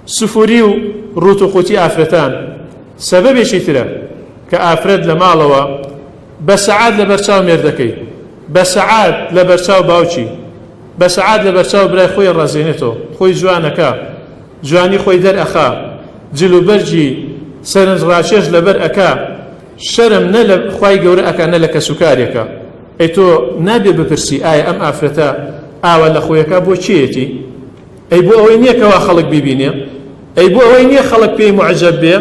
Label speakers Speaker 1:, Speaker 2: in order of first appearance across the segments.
Speaker 1: سفوری و ڕووت و قوتی ئافرەتان سەبەبێکی ترە کە ئافرەت لە ماڵەوە بە سەعات لەبەرچاو مێردەکەی، بە سەعات لەبەرچاو باوکی، بە سەعات لەبەرچاو برای خۆی ڕازێنێتەوە، خۆی جوانەکا، جوانی خۆی دەرئەخا، جل و بەرگی سەرنجڕاکێش لەبەر ئەکا، شەرم نە لە خوای گەورە ئەکا نە لە کەسوکارێکا. ئەی تۆ نابێ بپرسی ئایا ئەم ئافرەتە ئاوا لە خۆیەکا بۆ کێیەتی؟ ئەی بۆ ئەوەی نییە کەوا خەڵک بیبینێ؟ ئەی بۆ ئەوەی نییە خەڵک پێی موعجەب بێ؟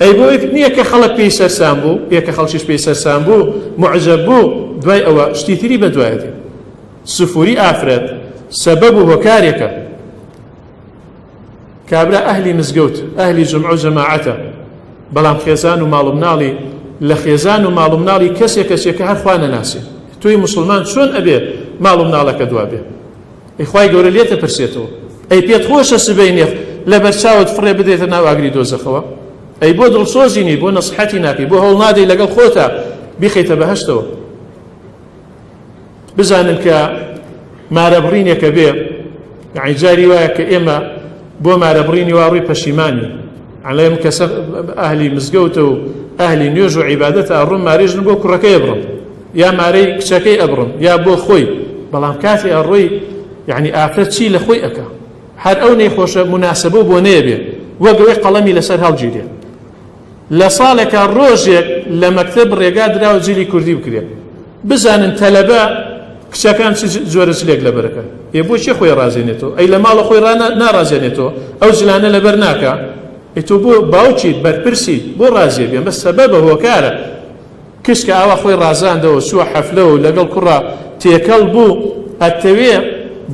Speaker 1: ئەی بۆ ئەوەی نییە کە خەڵک پێی سەرسام بوو؟ ئێ کە خەڵکیش پێی سەرسام بوو، موعجەب بوو، دوای ئەوە شتی تری بەدوایە دێ. سفوری ئافرەت سەبەب و هۆکارێکە. کابرا ئەهلی مزگەوت، ئەهلی جومعە و جەماعەتە، بەڵام خێزان و ماڵ و مناڵی لە خێزان و ماڵ و مناڵی کەسێک کەسێک کە هەر خوا نەناسێ. تۆی موسڵمان چۆن ئەبێ ماڵ و مناڵەکە دوا بێ؟ ئەی خوای گەورە لێت ئەپرسێتەوە ئەی پێت خۆشە سبەینێ لەبەرچاوت فڕێ بدرێتە ناو ئاگری دۆزەخەوە ئەی بۆ دڵسۆزی نی بۆ نەسیحەتی ناکەی بۆ هەوڵ نادەی لەگەڵ خۆتا بیخەیتە بەهەشتەوە بزانن کە مارەبڕینێکە بێ یعنی جاری وایە کە ئێمە بۆ مارەبڕینی وا ڕووی پەشیمانی ئەڵێم کەسە ئەهلی مزگەوتە و ئەهلی نوێژ و عیبادەتە ئەڕۆم مارەی ژن بۆ کوڕەکەی ئەبڕم یا مارەی کچەکەی ئەبڕم یا بۆ خۆی بەڵام کاتی ئەڕۆی یعنی ئافرەت چی لە خۆی ئەکا هەر ئەو نەیخۆشە مناسبە و بۆ نەیە بێ وەک ئەوەی قەڵەمی لەسەر هەڵگیرێ لە ساڵێکا ڕۆژێک لە مەکتەب ڕێگا دراوە جلی کوردی بکرێ بزانن تەلەبە کچەکان چ جۆرە جلێک لەبەرەکەن ئێ بۆ چێ خۆی ڕازێنێتەوە ئەی لە ماڵە خۆی ڕا ناڕازێنێتەوە ئەو جلانە لەبەر ناکا ئەی تۆ بۆ باوکیت بەرپرسیت بۆ ڕازیە بێ ئەمە سەبەبە هۆکارە کچ کە ئاوا خۆی ڕازاندەوە چووە حەفلە و لەگەڵ کوڕە تێکەڵ بوو ئەتەوێ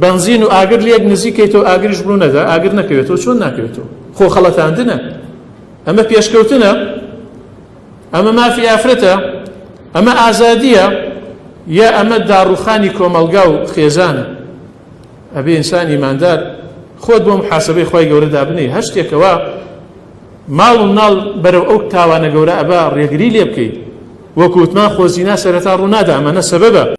Speaker 1: بەنزین و ئاگر لێک نزیکەیتەوە ئاگریش ڕوو نەدا ئاگر نەکەوێتەوە چۆن ناکەوێتەوە خۆ خەڵەتاندنە ئەمە پێشکەوتنە ئەمە مافی ئافرەتە ئەمە ئازادیە یا ئەمە داڕوخانی کۆمەڵگا و خێزانە ئەبێ ئینسان ئیماندار خۆت بۆ محاسبەی خوای گەورە دابنێی هەر شتێکەوە ماڵ و مناڵ بەرەو ئەو تاوانە گەورە ئەبا ڕێگری لێ بکەیت وەکو وتمان خۆ زینا سەرەتا ڕوونادا ئەمانە سەبەبە.